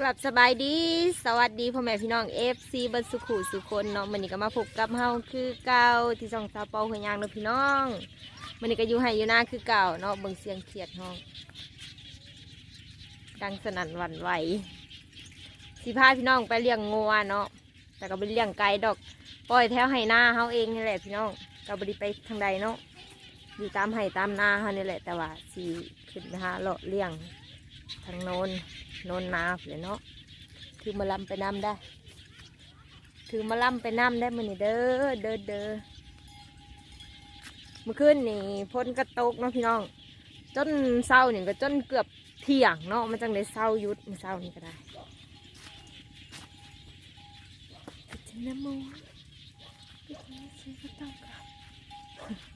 ກາບສະບາຍດີ ສະຫວັດດີພໍ່ແມ່ພີ່ນ້ອງ ເອັຟຊີ ເບິດສູ່ຄູ່ສູ່ຄົນເນາະ. ມື້ນີ້ກໍມາພົບກັບເຮົາຄືເກົ່າ ທີ່ຊ່ອງສາວເປົາຫົວຍາງເນາະພີ່ນ້ອງ. ມື້ນີ້ກໍຢູ່ໄຮ່ຢູ່ນາຄືເກົ່າເນາະ. ເບິ່ງສຽງຂຽດຮ້ອງ ດັງສະໜັ່ນຫວັ່ນໄຫວ. ຊິພາພີ່ນ້ອງໄປລ້ຽງງົວເນາະ. ແຕ່ກໍບໍ່ໄດ້ລ້ຽງໄກດອກ ປ່ອຍແຖວໄຮ່ນາເຮົາເອງນີ້ແຫຼະພີ່ນ້ອງ. ກໍບໍ່ໄດ້ໄປທາງໃດເນາະ ຢູ່ຕາມໄຮ່ຕາມນາເຮົານີ້ແຫຼະ. ແຕ່ວ່າຊິຂຶ້ນໄປຫາເລາະລ້ຽງທາງໂນນ ໂນນນາພຸ້ນແຫຼະເນາະ. ຖືໝໍລຳໄປນຳໄດ໋ ຖືໝໍລຳໄປນຳໄດ໋ມື້ນີ້ເດີ ເດີ ເດີ. ມື້ຄືນນີ້ຝົນກໍຕົກເນາະພີ່ນ້ອງ ຈົນເຊົ້ານີ້ກໍຈົນເກືອບ ທ່ຽງເນາະ ມັນຈັ່ງໄດ້ເຊົາຢຸດ ມື້ເຊົ້ານີ້ກໍໄດ້.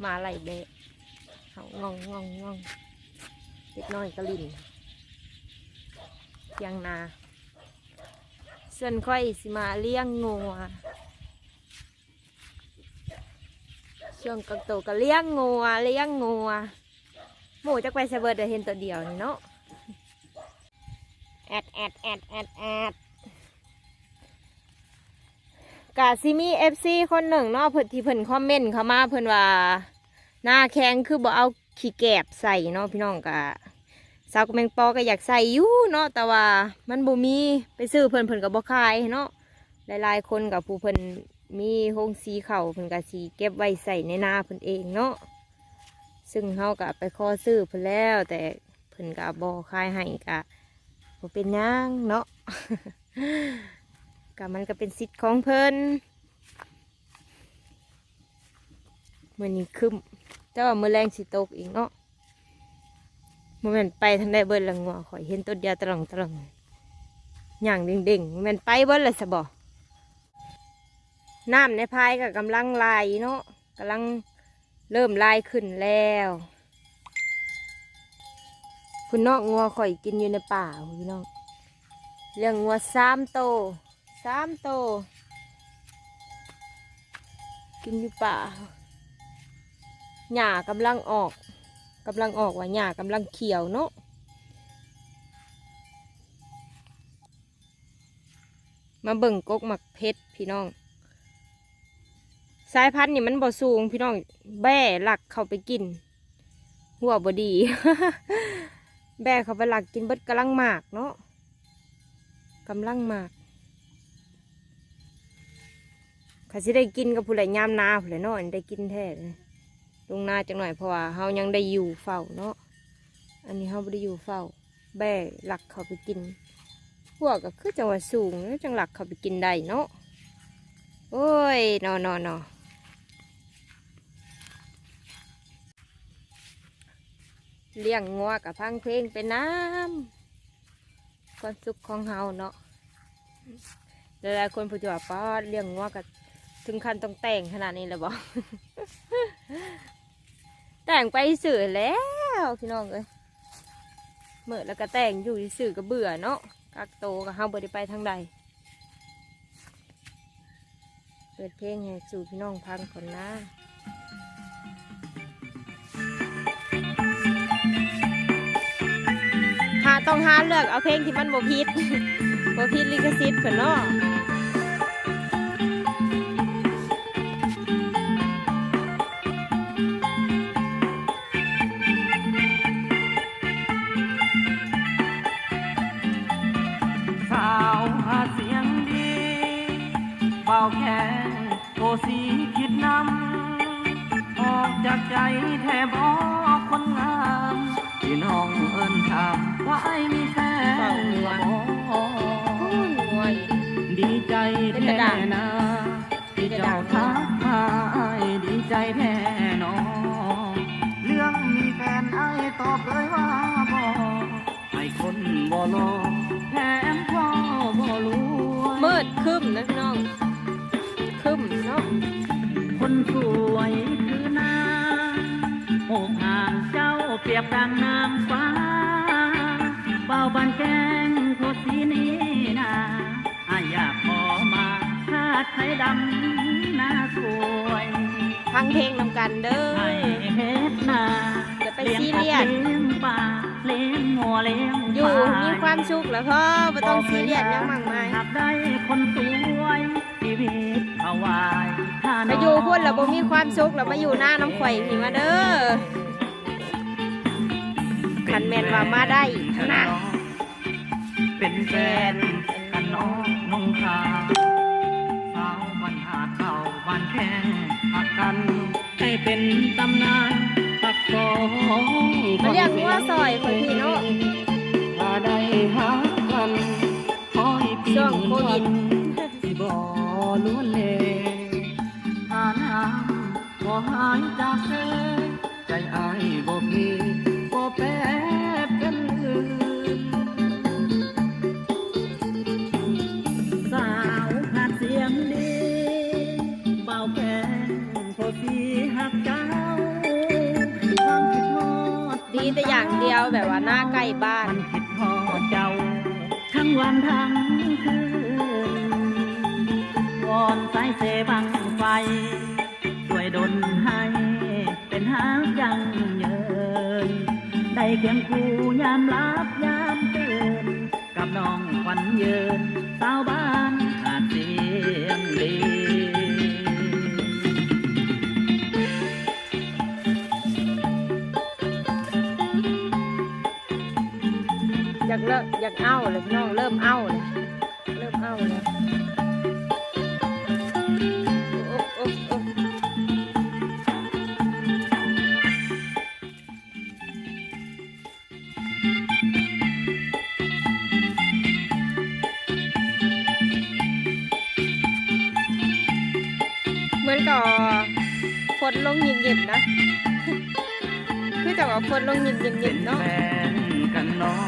ມາໄລ່ແບະ ເຮົາງອງໆໆ ເດັກນ້ອຍກໍຫຼິ້ນທຽງນາ. ສ່ວນຂ້ອຍຊິມາລ້ຽງງົວ ຊ່ວງກັກໂຕກໍລ້ຽງງົວ ລ້ຽງງົວ. ໝູ່ຈັກໄປໃສເບິດ ເຫັນໂຕດຽວນີ້ເນາະ. ແອດ ແອດ ແອດ ແອດ ແອດ ກະຊິມີເອັຟຊີຄົນໜຶ່ງເນາະ ເພິ່ນ ທີ່ເພິ່ນຄອມເມັນເຂົ້າມາ ເພິ່ນວ່າ ນາແຂງຄືບໍ່ເອົາຂີ້ແກບໃສ່ເນາະພີ່ນ້ອງ. ກະ ສາວກະແມງປໍກໍຢາກໃສ່ຢູ່ເນາະ ແຕ່ວ່າມັນບໍ່ມີ ໄປຊື້ເພິ່ນ ເພິ່ນກໍບໍ່ຂາຍເນາະ. ຫຼາຍໆຄົນກໍ ຜູ້ເພິ່ນມີໂຮງສີເຂົ້າ ເພິ່ນກໍຊິເກັບໄວ້ໃສ່ໃນນາເພິ່ນເອງເນາະ. ຊຶ່ງເຮົາກໍໄປຂໍຊື້ເພິ່ນແລ້ວ ແຕ່ເພິ່ນກໍບໍ່ຂາຍໃຫ້ ກໍບໍ່ເປັນຫຍັງເນາະ ກໍມັນກໍເປັນສິດຂອງເພິ່ນ. ມື້ນີ້ຄຶ້ມ ແຕ່ວ່າມື້ແລງຊິຕົກອີກເນາະ. ບໍ່ແມ່ນໄປທາງໃດເບິດລະ ງົວຂ້ອຍເຫັນໂຕດຽວຕະຫຼອງຕະຫຼອງ ຍ່າງເດັ່ງໆ ບໍ່ແມ່ນໄປເບິດລະຊະບໍ. ນ້ຳໃນພາຍກໍກຳລັງໄຫຼເນາະ ກຳລັງເລີ່ມໄຫຼຂຶ້ນແລ້ວ. ພຸ້ນເນາະ ງົວຂ້ອຍກິນຢູ່ໃນປ່າພຸ້ນພີ່ນ້ອງ. ລ້ຽງງົວສາມໂຕ ສາມໂຕ ກິນຢູ່ປ່າ. ຫຍ້າກຳລັງອອກ ກຳລັງອອກວ່າ ຫຍ້າກຳລັງຂຽວເນາະ. ມາເບິ່ງກົກໝາກເຜັດພີ່ນ້ອງ. ສາຍພັນນີ້ມັນບໍ່ສູງພີ່ນ້ອງ ແບ້ລັກເຂົ້າໄປກິນ ຫົວບໍ່ດີ ແບ້ເຂົ້າໄປລັກກິນເບິດ ກຳລັງໝາກເນາະ ກຳລັງໝາກ. ຄັນຊິໄດ້ກິນກໍພຸ້ນແຫຼະ ຍາມໜາພຸ້ນແຫຼະເນາະ ໄດ້ກິນແທ້. ລົງນາຈັກໜ້ອຍ ເພາະວ່າເຮົາຍັງໄດ້ຢູ່ເຝົ້າເນາະ ອັນນີ້ເຮົາບໍ່ໄດ້ຢູ່ເຝົ້າ. ແບ້ລັກເຂົ້າໄປກິນ ຫົວກໍຄືຈັ່ງວ່າສູງ ຈັ່ງລັກເຂົ້າໄປກິນໄດ້ເນາະ. ໂອ້ຍ ເນາະ ເນາະ ເນາະ. ລ້ຽງງົວກໍຟັງເພງໄປນຳ ຄວາມສຸກຂອງເຮົາເນາະ. ຫຼາຍໆຄົນເພິ່ນຈະວ່າ ປາດ ລ້ຽງງົວກໍເຖິງຂັ້ນຕ້ອງແຕ່ງຂະໜາດນີ້ແລ້ວບໍ? ແຕ່ງໄປຊື່ແລ້ວພີ່ນ້ອງເອີຍ ເມີດແລ້ວກໍແຕ່ງຢູ່ຊື່ກໍເບື່ອເນາະ. ກັກໂຕກໍເຮົາບໍ່ໄດ້ໄປທາງໃດ. ເປີດເພງໃຫ້ສູ່ພີ່ນ້ອງຟັງກ່ອນນາ. ຫາ ຕ້ອງຫາເລືອກເອົາເພງທີ່ມັນບໍ່ຜິດ ບໍ່ຜິດລິຂະສິດເພິ່ນເນາະ. ສາວຫາສຽງດີ ບ່າວແຂ້ງໂຕສີຄິດນຳ ອອກຈາກໃຈແທ້ບໍຄົນງາມ ທີ່ນ້ອງເອີ້ນຖາມວ່າອ້າຍມີແຟນລະບໍ? ດີໃຈແທ້ນາ ທີ່ເຈົ້າທັກມາ ອ້າຍດີໃຈແທ້ໜໍ. ເລື່ອງມີແຟນອ້າຍຕອບເລີຍວ່າບໍ່ ໃຫ້ຄົນບໍ່ຫຼໍ່ແຖມພໍ່ບໍ່ລວຍ. ມືດຄຶ້ມນະພີ່ນ້ອງ ຄຶ້ມເນາະ. ຄົນສວຍຄືນາງ ຮູບຮ່າງເຈົ້າປຽບດັ່ງນາງຟ້າ ບ່າວບ້ານແກ້ງໂພສີນີ້ນາ ອ້າຍຢາກຂໍມາ ທາດໄທດຳນາສວຍ. ຟັງເພງນຳກັນເດີ ໄຮ່ເຮັດນາ ຢ່າໄປຊີຣຽສ ລ້ຽງສັດລ້ຽງປາ ຢູ່ມີຄວາມສຸກແລ້ວພໍ ບໍ່ຕ້ອງຊີຣຽສຫຍັງມາກມາຍ. ໄປຢູ່ພຸ້ນແລ້ວບໍ່ມີຄວາມສຸກ ແລ້ວມາຢູ່ນານຳຂ້ອຍພີ້ມາເດີ ຄັນແມ່ນວ່າມາໄດ້ຫັ້ນນະ. ເປັນແຟນກັນເນາະນ້ອງຂ້າ ສາວບ້ານຫາດເຂົ້າບ້ານແຂ້ງຮັກກັນ ໃຫ້ເປັນຕຳນານຮັກສອງ ມາລ້ຽງງົວຊ່ອຍຂ້ອຍພີ້ເນາະ ຖ້າໄດ້ຮັກກັນ ຂໍໃຫ້ປີນີ້ວັນ ຊິບໍ່ລວນເລ ຖ້ານ້ຳບໍ່ຫາຍຈາກເຊ ໃຈອ້າຍບໍ່ພີ ບໍ່ແປເປັນອື່ນ. ສາວຫາດສຽງດີ ບ່າວແກ້ງໂພສີຮັກເຈົ້າ ຄວາມຄິດຮອດ ດີແຕ່ຢ່າງດຽວ ແບບວ່ານາໃກ້ບ້ານ ມັນຄິດຮອດເຈົ້າ ທັງວັນທັງຄືນ ວອນສາຍເສບັ້ງໄຟ ຊ່ວຍດົນໃຫ້ເປັນຮັກຢັ້ງເຍີນ ໄດ້ຄຽງຄູ່ຍາມຫຼັບຍາມຕື່ນ ກັບນ້ອງຂວັນເຍີນ ສາວບ້ານຫາດສຽງດີ. ຢາກເລີກ ຢາກເອົາແລ້ວພີ່ນ້ອງ ເລີ່ມເອົາແລ້ວ ເລີ່ມເອົາແລ້ວ. ໂອ້ ໂອ້ ໂອ້ ເໝືອນກັບຝົນລົງຫຍິບໆນະ ຄືຈັງວ່າຝົນລົງຫຍິບໆເນາະ. ເປັນແຟນກັນເນາະ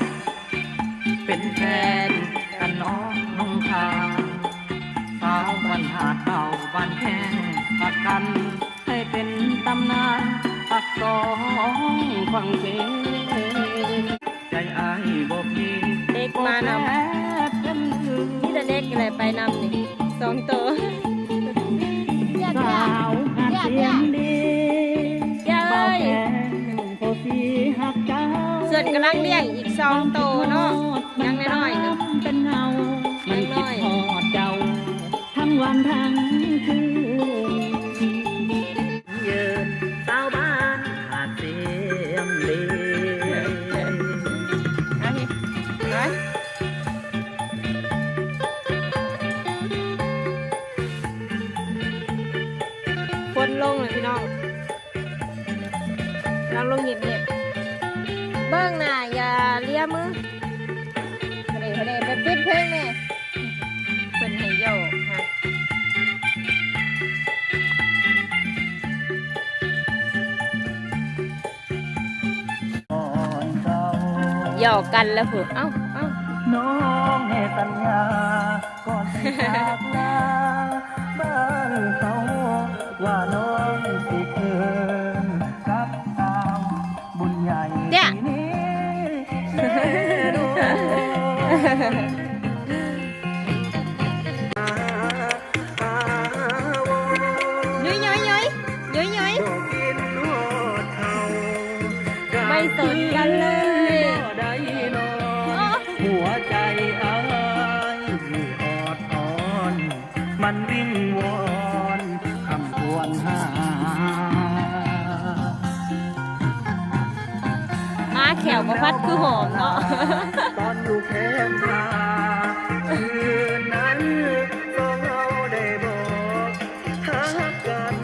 ເປັນແຟນກັນເນາະນ້ອງຂ້າ ສາວບ້ານຫາດເຂົ້າບ້ານແຂ້ງຮັກກັນ ໃຫ້ເປັນຕຳນານຮັກສອງຝັ່ງເຄ. ໃຈອ້າຍບໍ່ພີ ເດັກມານຳ ມີແຕ່ເດັກແຫຼະໄປນຳນີ້ ສອງໂຕ. ສາວຫາດສຽງດີ ເອີຍ ບ່າວແກ້ງໂພສີຮັກເຈົ້າ ສ່ວນກຳລັງລ້ຽງອີກສອງໂຕເນາະ ຍັງນ້ອຍໆ ເປັນເງົາ ມັນຄິດຮອດເຈົ້າ ທັງວັນທັງຄືນ ເຢີນ ສາວບ້ານຫາດສຽງດີ. ຝົນລົງແລ້ວພີ່ນ້ອງ ກຳລັງລົງເຫຍິບໆ ເບິ່ງໜ້າ ຢ່າເລຍມື ເດ້ໆ ໄປປິດເພງແດ່ ເພິ່ນໃຫ້ຢອກ ຢອກກັນແລ້ວພຸ້ນ ເອົ້າ ເອົ້າ ນ້ອງໃຫ້ສັນຍາ ກ່ອນຊິຈາກລາບ້ານເຮົາ ວ່ານ້ອງຊິເຄີຍກັບສາວບຸນໃຫຍ່ປີນີ້ແນ່ນອນ. ຍຸຍໆໆ ຍຸຍໆ ບໍ່ຄິດຮອດເຮົາ ໄມ່ສົນກັນເລີຍ ບໍ່ໄດ້ນອນ ຫົວໃຈອ້າຍ ມັນວິງວອນຄຳຄວນຫາ ມາແຂ້ວບໍ່ພັດຄືຫອມເນາະ ຕອນຢູ່ແຄມທາ ຄືນນັ້ນສອງເຮົາໄດ້ບອກຮັກກັນ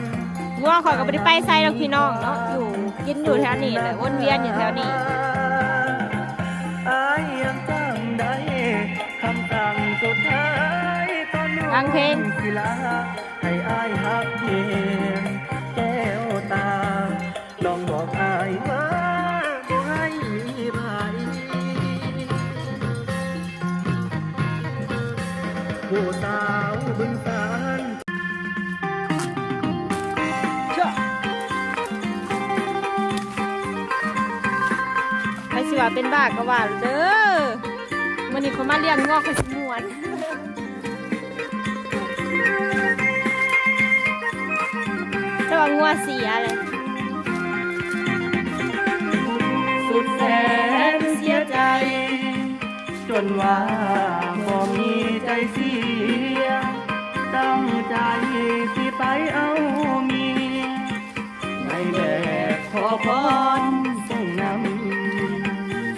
ງົວຂ້ອຍກໍບໍ່ໄດ້ໄປໃສດອກພີ່ນ້ອງເນາະ ຢູ່ ກິນຢູ່ແຖວນີ້ແຫຼະ ວົນວຽນຢູ່ແຖວນີ້ ອ້າຍຍັງຈຳໄດ້ ຄຳສັ່ງສຸດທ້າຍຕອນນ້ອງຊິລາ ໃຫ້ອ້າຍຮັກພຽງແກ້ວຕາ ນ້ອງບອກອ້າຍວ່າບໍ່ໃຫ້ມີໃຜ ຜູ້ສາວບຶງສານ ໃຜຊິວ່າເປັນບ້າກໍວ່າເດີ ມື້ນີ້ຂ້ອຍມາລ້ຽງງົວ ຂ້ອຍຊິມ່ວນ ແຕ່ວ່າງົວເສຍເລີຍ ສຸດແສນ ຈົນວ່າບໍ່ມີໃຈເສຍ ຕັ້ງໃຈຊິໄປເອົາເມຍ ໃນແບບຂໍພອນສົ່ງນຳ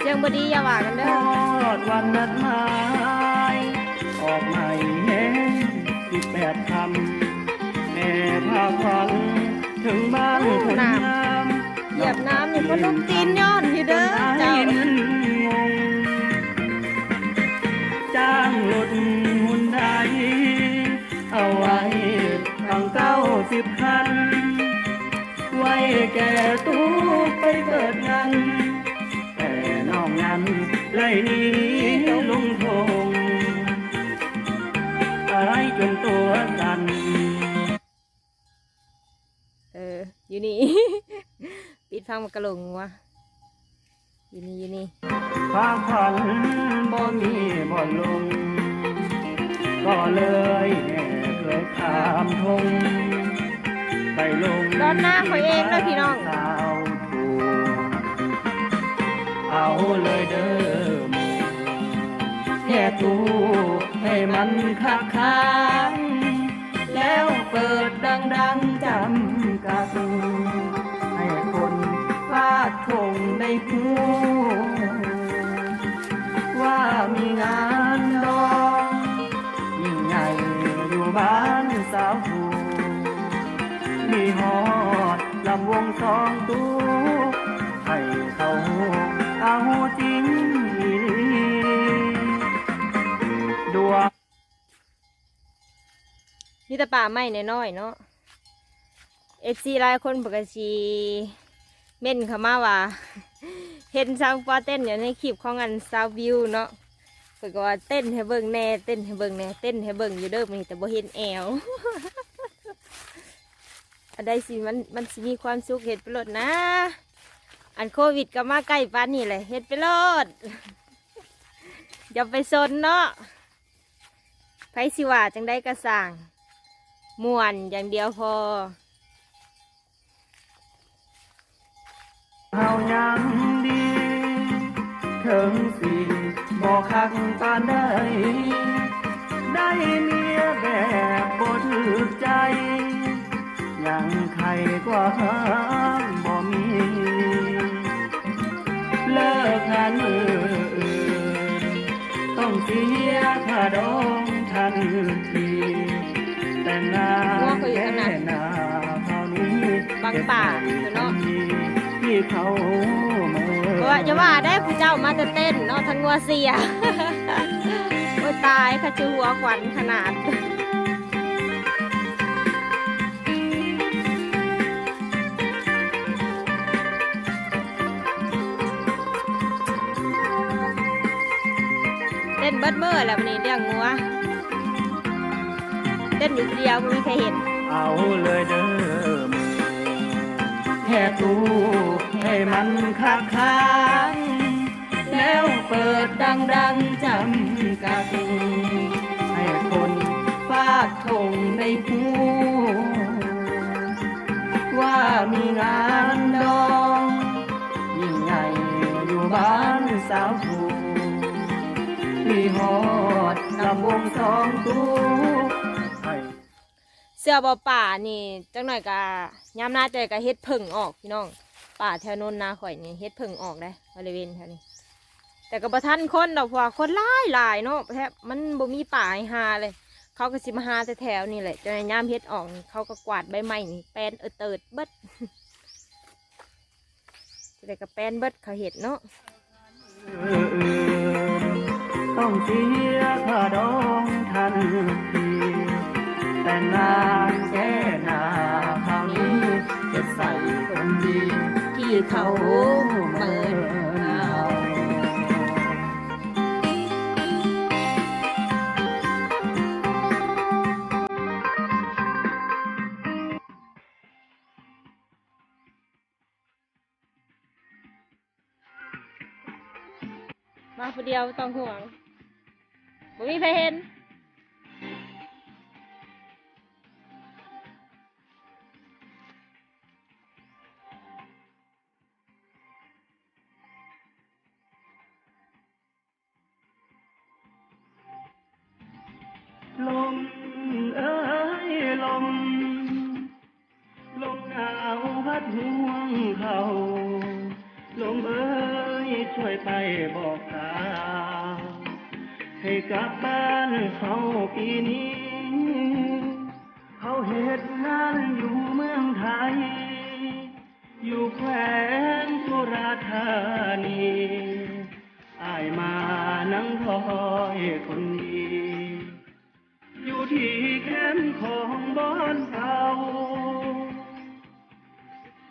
ສຽງບໍ່ດີຢ່າວ່າກັນເດີ ຮອດວັນນັດໝາຍ ອອກໃໝ່ແຮງສິບແປດຄ່ຳ ແມ່ພາຂວັນເຖິງບ້ານ ໂອ້ ຄົນງາມ ນ້ຳ ຢຽບນ້ຳນີ້ ພະນົມຕີນຍ້ອນຢູ່ເດີເຈົ້າ ຈ້າງລົດຮຸນໄດ ເອົາໄວ້ຕັ້ງເກົ້າສິບຄັນ ໄວ້ແກ່ຕູ້ໄປເກີດງານ ແຕ່ນ້ອງນັ້ນໄລ່ໜີລົງທົ່ງ ອາຍຈົນຕົວສັ່ນ. ເອີ ຢູ່ນີ້ ປິດຟັງໝາກກະໂຫຼງງົວ ຢູ່ນີ້ ຢູ່ນີ້ ພາຂວັນບໍ່ມີບ່ອນລົງ ກໍເລີຍແຫກເລີຍຂ້າມທົ່ງ ໄປລົງ ດອນໜ້າຂ້ອຍເອງເດີພີ່ນ້ອງ ສາວຜູ້ ເອົາເລີຍເດີໝູ່ ແຫ່ຕູ້ໃຫ້ມັນຄັກຄັນ ແລ້ວເປີດດັງໆຈຳກັດ ໃຫ້ຄົນຟາກທົ່ງໄດ້ຮູ້ ວ່າມີງານດອງຍິ່ງໃຫຍ່ຢູ່ບ້ານສາວຜູ້ ມີຮອດລຳວົງສອງຕູ້ ໃຫ້ເຂົາຮູ້ ເອົາຈິງອີ່ຫຼີ ດວງ ມີແຕ່ປ່າໄມ້ນ້ອຍໆເນາະ ເອັຟຊີຫຼາຍຄົນເພິ່ນກໍຊິເມັ້ນເຂົ້າມາວ່າ ເຫັນຊາວປໍເຕັ້ນຢູ່ໃນຄລິບຂອງອັນຊາວວິວເນາະ ເພິ່ນກໍວ່າເຕັ້ນໃຫ້ເບິ່ງແດ່ ເຕັ້ນໃຫ້ເບິ່ງແດ່ ເຕັ້ນໃຫ້ເບິ່ງຢູ່ເດີມື້ນີ້ ແຕ່ບໍ່ເຫັນແອວ ອັນໃດຊິມັນ ມັນຊິມີຄວາມສຸກເຮັດໄປໂລດນາ ອັນໂຄວິດກໍມາໃກ້ປານນີ້ແຫຼະ ເຮັດໄປໂລດ ຢ່າໄປສົນເນາະ ໃຜຊິວ່າຈັ່ງໃດກໍຊ່າງ ມ່ວນຢ່າງດຽວພໍ ເຮົາຍັງດີ ເຖິງຊິບໍ່ຄັກປານໃດ ໄດ້ເມຍແບບບໍ່ຖືກໃຈ ຍັງໄຄກວ່າຫາງບໍ່ມີ ເລີກງານມື້ອື່ນ ຕ້ອງເສຍຄ່າດອງທັນທີ ແຕ່ງານແຕ່ໜ້າເຮົານີ້ ບັງປ່າຢູ່ເນາະ ທີ່ເຂົາເມີ ເພາະວ່າຢ່າວ່າໄດ້ຜູ້ເຈົ້າມາແຕ່ເຕັ້ນເນາະ ທັງງົວເສຍ ໂອ້ຍຕາຍ ຂ້າຈະຫົວຂວັນຂະໜາດ. ເຕັ້ນເບິດມື້ແລ້ວມື້ນີ້ລ້ຽງງົວ ເຕັ້ນຢູ່ຜູ້ດຽວບໍ່ມີໃຜເຫັນ ເອົາເລີຍເດີໝູ່ ແຫ່ຕູ້ໃຫ້ມັນຄັກຄັນ ແລ້ວເປີດດັງໆຈຳກັດ ໃຫ້ຄົນຟາກທົ່ງໄດ້ຮູ້ ວ່າມີງານດອງຍິ່ງໃຫຍ່ຢູ່ບ້ານສາວຜູ້ ມີຮອດລຳວົງສອງຕູ້ ໃຫ້ ເຊື່ອບໍ່ ປ່ານີ້ ຈັກໜ້ອຍກະ ຍາມໜ້າແຕ່ກະເຫັດເຜິ້ງອອກພີ່ນ້ອງ ປ່າແຖວໂນນນາຂ້ອຍນີ້ເຫັດເຜິ້ງອອກເດ້ ບໍລິເວນແຖວນີ້ ແຕ່ກໍບໍ່ທັນຄົນດອກ ເພາະວ່າຄົນຫຼາຍໆເນາະ ແທບມັນບໍ່ມີປ່າໃຫ້ຫາເລີຍ ເຂົາກໍຊິມາຫາແຕ່ແຖວນີ້ແຫຼະ ຈົນຍາມເຫັດອອກນີ້ ເຂົາກໍກວາດໃບໄມ້ນີ້ແປນເອີດເຕີດເບິດ ຊິໄດ້ກະແປນເບິດ ເຂົາເຮັດເນາະ ຕ້ອງເສຍຄ່າດອງທັນທີ ແຕ່ງານແກ່ໜ້າເຮົານີ້ ເຮັດໃສ່ຄົນດີ ທີ່ເຂົາເມີນເຮົາ. ມາຜູ້ດຽວບໍ່ຕ້ອງຫ່ວງ ບໍ່ມີໃຜເຫັນ. ກັບບ້ານເຮົາປີນີ້ ເຂົາເຮັດງານຢູ່ເມືອງໄທ ຢູ່ແຂວງສຸລາທານີ ອ້າຍມານັ່ງຄອຍຄົນດີ ຢູ່ທີ່ແຄມຂອງບ່ອນເກົ່າ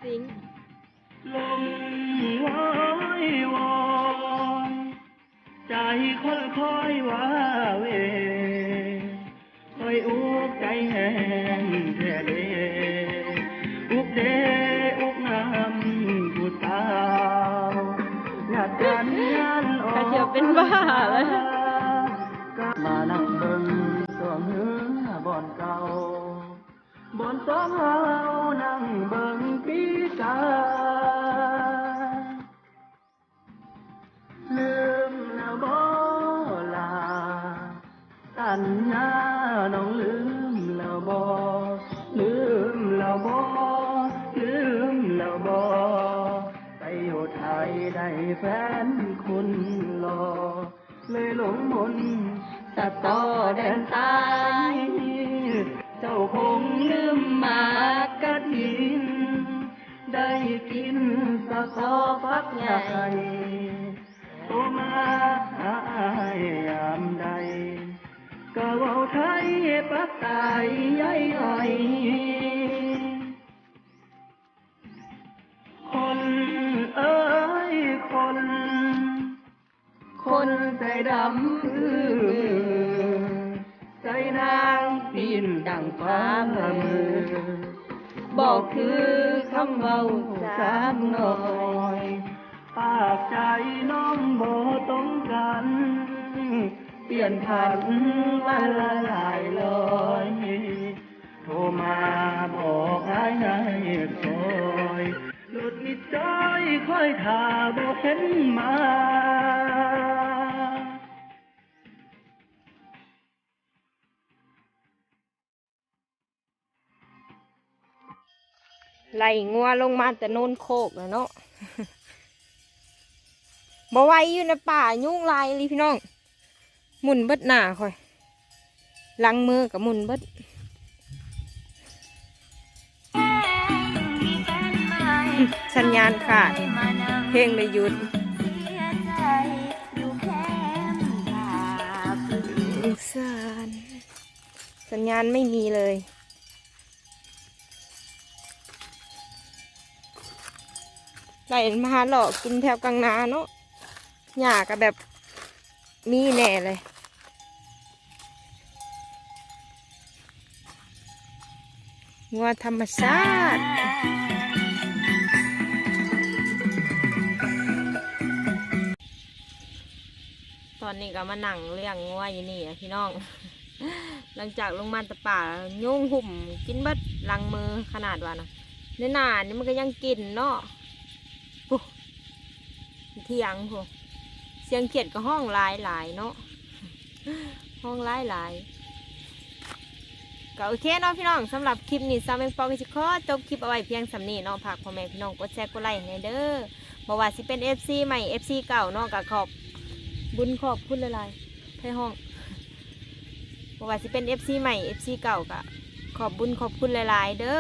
ຊິງ ລົມວອຍວອນ ໃຈຄ່ອຍໆວາເວ ຂ້ອຍອຸກໃຈແຮງແທ້ເດ ອຸກເດ ອຸກນຳຜູ້ສາວ ຍາດການງານອອກ ຂ້ອຍຊິເປັນບ້າແລ້ວ ມານັ່ງເບິ່ງຊ່ວງເຮືອບ່ອນເກົ່າ ບ່ອນສອງເຮົານັ່ງເບິ່ງປີກາຍ ລືມແລ້ວບໍລະ ສັນຍານ້ອງລືມແລ້ວບໍ ລືມແລ້ວບໍ ລືມແລ້ວບໍ ໄປຢູ່ໄທໄດ້ແຟນຄົນຫຼໍ່ ເລີຍຫຼົງມົນຕັດຕໍ່ແດນຕາຍ ເຈົ້າຄົງລືມໝາກກະຖິນ ໄດ້ກິນສະຕໍຝັກໃຫຍ່ ໂທມາຫາອ້າຍຍາມໃດ ກະເວົ້າໄທປະກາຍໃຍອ້ອຍ ຄົນເອີຍຄົນ ຄົນໃຈດຳຄືມື ໃຈນາງປິ່ນດັ່ງຟ້າມື ບໍ່ຄືຄຳເວົ້າສາວນ້ອຍ ປາກໃຈນ້ອງບໍ່ຕົງກັນ ປ່ຽນຜັນມາຫຼາຍໆລອຍ ໂທມາບອກອ້າຍໃຫ້ຊ່ອຍ ລົດມິດຈ້ອຍຂ້ອຍຖ້າບໍ່ເຫັນມາ. ໄລ່ງົວລົງມາແຕ່ໂນນໂຄກແລ້ວເນາະ ບໍ່ໄຫວຢູ່ໃນປ່າ ຍຸງຫຼາຍອີ່ຫຼີພີ່ນ້ອງ ໝຸ່ນເບິດໜ້າຂ້ອຍ ຫຼັງມືກໍໝຸ່ນເບິດ ສັນຍານຂາດ ເພງໄດ້ຢຸດ ສົງສານ ສັນຍານໄມ່ມີເລີຍ ໄລ່ມາຫາເລາະກິນແຖວກາງນາເນາະ ຫຍ້າກໍແບບມີແດ່ເລີຍ ງົວທຳມະຊາດ ຕອນນີ້ກໍມານັ່ງລ້ຽງງົວຢູ່ນີ້ແຫຼະພີ່ນ້ອງ ຫຼັງຈາກລົງມາແຕ່ປ່າ ຍຸງຫຸ້ມກິນເບິດຫຼັງມືຂະໜາດວ່ານະ ໃນໜ້ານີ້ມັນກໍຍັງກິນເນາະ ພຸ້ນ ຢູ່ຖຽງພຸ້ນ ສຽງຂຽດກໍຮ້ອງຫຼາຍໆເນາະ ຮ້ອງຫຼາຍໆ ກໍໂອເຄເນາະພີ່ນ້ອງ ສຳລັບຄລິບນີ້ ສາວແມງປອກກໍຊິຂໍຈົບຄລິບເອົາໄວ້ພຽງສ່ຳນີ້ເນາະ ຝາກພໍ່ແມ່ພີ່ນ້ອງກົດແຊ ກົດໄລໃຫ້ແດ່ເດີ ບໍ່ວ່າຊິເປັນເອັຟຊີໃໝ່ ເອັຟຊີເກົ່າເນາະ ກໍຂອບບຸນຂອບຄຸນຫຼາຍໆ ໃຜຮ້ອງ ບໍ່ວ່າຊິເປັນເອັຟຊີໃໝ່ ເອັຟຊີເກົ່າ ກໍຂອບບຸນຂອບຄຸນຫຼາຍໆເດີ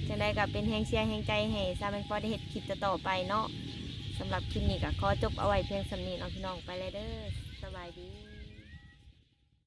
ຈັ່ງໃດກໍເປັນແຮງເຊຍແຮງໃຈໃຫ້ສາວແມງປອກໄດ້ເຮັດຄລິບຕໍ່ໆໄປເນາະ ສຳລັບຄລິບນີ້ກໍຂໍຈົບເອົາໄວ້ພຽງສ່ຳນີ້ເນາະພີ່ນ້ອງ ໄປແລ້ວເດີ ສະບາຍດີ.